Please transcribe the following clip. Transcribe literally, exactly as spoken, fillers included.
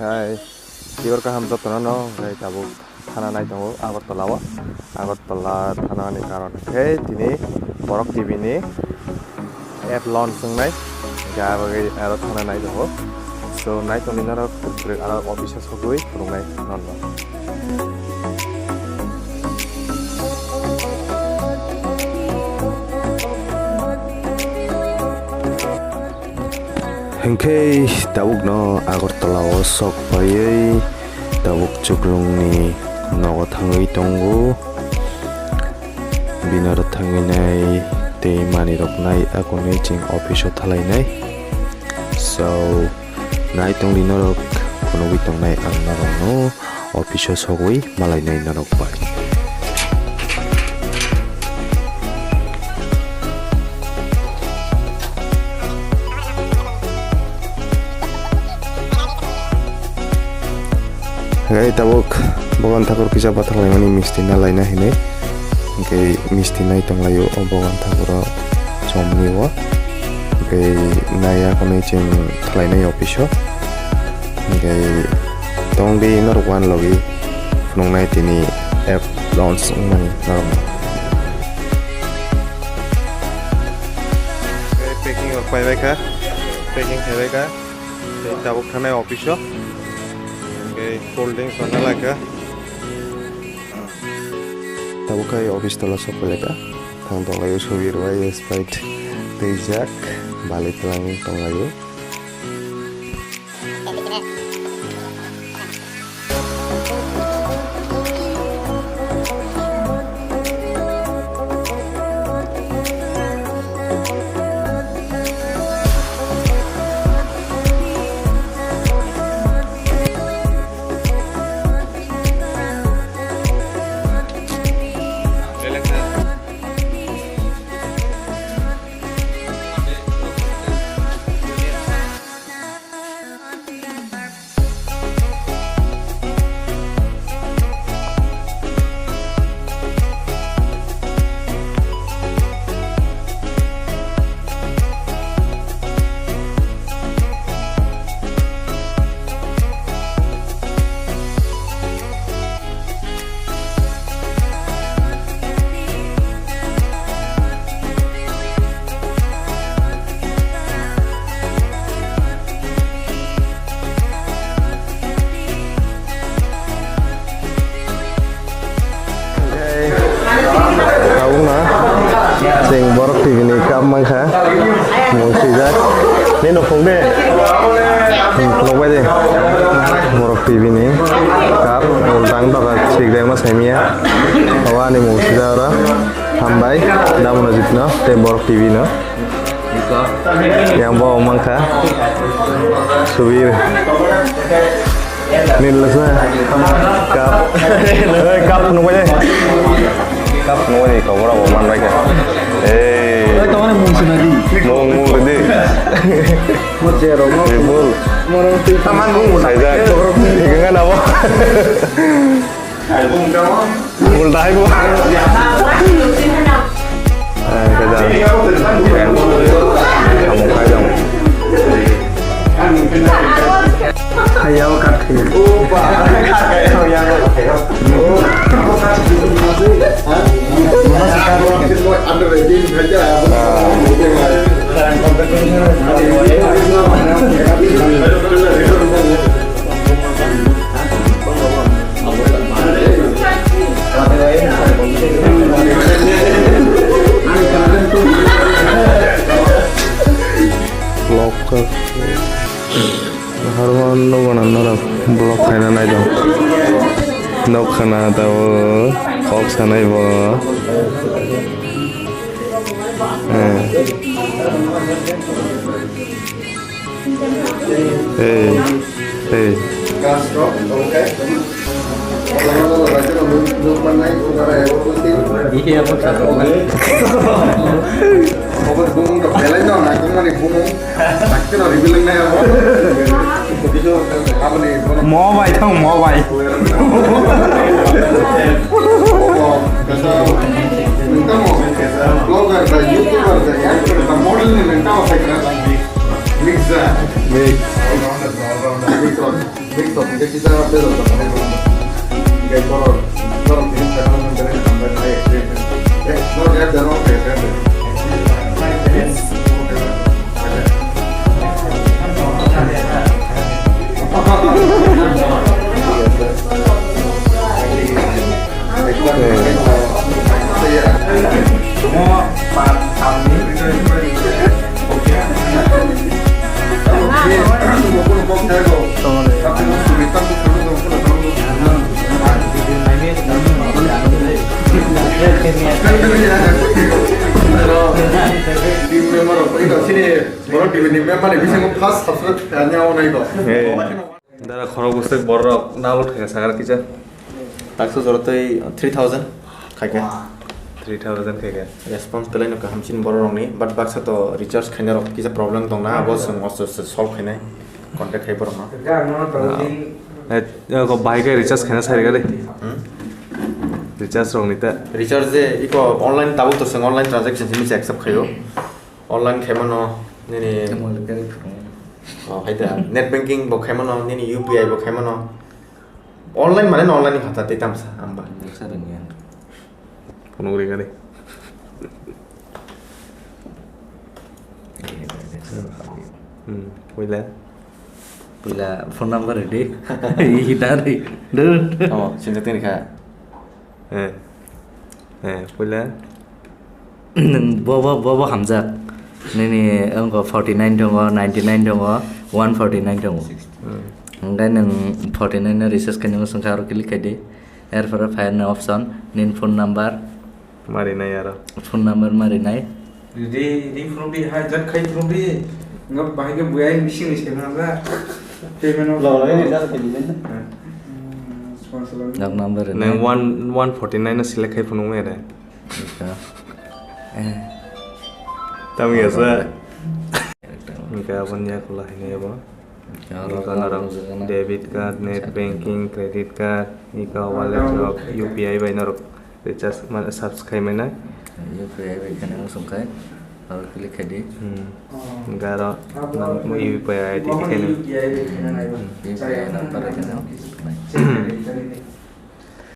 Hai, tibor kaham jotono no, hwnkhe tabuk thana nai tongo Agartala o. Agartala thana ni karon hwnkhe tini Borok T V ni app launch wngnai, hwnkhe abo bagwi aro thana nai tongo. So, nai tongwi norok aro office o sogwi phunuknai norno. Hwnkhe tabukno Agartala o sok paiwi tabuk chuklungni nogo thangwi tongo. Bini oro thangwi nai tei manwirok nai akonwi chwng office o thalainai. So, nai tongdi norok phunugwi tongnai ang norokno office o sogwi malainai norok bai. Hwnkhe tabuk Bhogoban Thakur kisa bathang laimani misti na laina hinwi. Hwnkhe misti nai tonglaio o Bhogoban Thakur o chomni o. Hwnkhe naiya hwnwi chwng thalainai office o. Hwnkhe tongdi norok uanlogi phunuknai tini app launch wngmani norokno. Packing rok paibai kha, packing khaibai kha. Tei tabuk thanai office o. Hwnkhe cold drinks rok nalaikha. Tabuk khai office tola sok phailai kha. Thang tonglaio Subir bai Sprite twijak, bali twlang tonglaio. Tabukno chwng Borok T V ni cup mankha, mung swijak. Nini nukhung de? Hmm, khulok bai de. Borok T V ni cup, ultang doga sikdekma saimanya. Obo ani mung swijak oro. Hambai, Damonojit no, tei Borok T V no. Yang bo mankha. Subir. Nil sa. Cup. Eh, cup nunggu aja. Cup nunggu aja, kau berapa man baik ya? Eh. Mung, mung ready. Mo je ro mo. Bibul. Mo ro tu. Taman mung. Saja. Ikan apa? Ulta hai bo. Ang kajal. Kamu kajal. Hayao kat khaya. Vlog kha. Harman nogo na norok vlog khaina naidong. Nok khana tabo kok sanai bo. Eh. Hey, hey. Mo bai thang, mo bai. Vlogger, YouTuber, actor, model ni nang tamo sai kra. Mix. Mix. Sini borok T V ni member ni bisingo first subscribe khainai o nai bo. Dara khorok bwswk borok nalo thwkha sakha kisa. Taksa jora tei three thousand khaikha. Three thousand khaikha. Response belai no kaham chini borok rokni, but baksa to recharge khaina rok kisa problem tongna, abo chwng osto osto solve khainai. Contact khai borok no. Eh, eh, ko bahai khe recharge khaina sai rega de. Hmm? Recharge rok ni ta. Recharge je iko online tabuk to chwng online transaction simi accept khaio. Online khaimano nini. Tamo le kari phuru. Oh, hai da. Net banking bo khaimano, nini U P I bo khaimano. Online mane no online ni phatha tei tamsa amba. Sa rwngya. Phunuk ri gani. Hmm, puila. Puila phone number rwdi. Ih, dari. Dur. Oh, sinja tini kha. Eh. Eh, puila. Nwng bobo, bobo hamjak. Nini wngkha forty nine tongo, ninety nine tongo, one forty nine tongo. Hmm. Hwnkhe nwng forty nine no recharge khainani swngkha aro click khaidi. Erpore phaina option, nini phone number. Marinai aro. Phone number marinai. Ri, ri phunukdi, hai jat khai phunukdi. Nga bahai khe buya mising ni se mangla. Payment of. Lo, lo, ini jat khai di, kan? Hmm, sponsor. Jat number ini. Nang one, one forty nine no select khai phunuk me re. Ika. Eh. Tamo ya sa. Ika abon ya kula hini abo. Ika aro iko norok debit card, net banking, credit card, iko wallet rok, U P I bai norok recharge mane subscribe mane. U P I bai kheno songkhai, aro click khaidi. Hmm. Garo nang U P I I D khaino. U P I number khaino.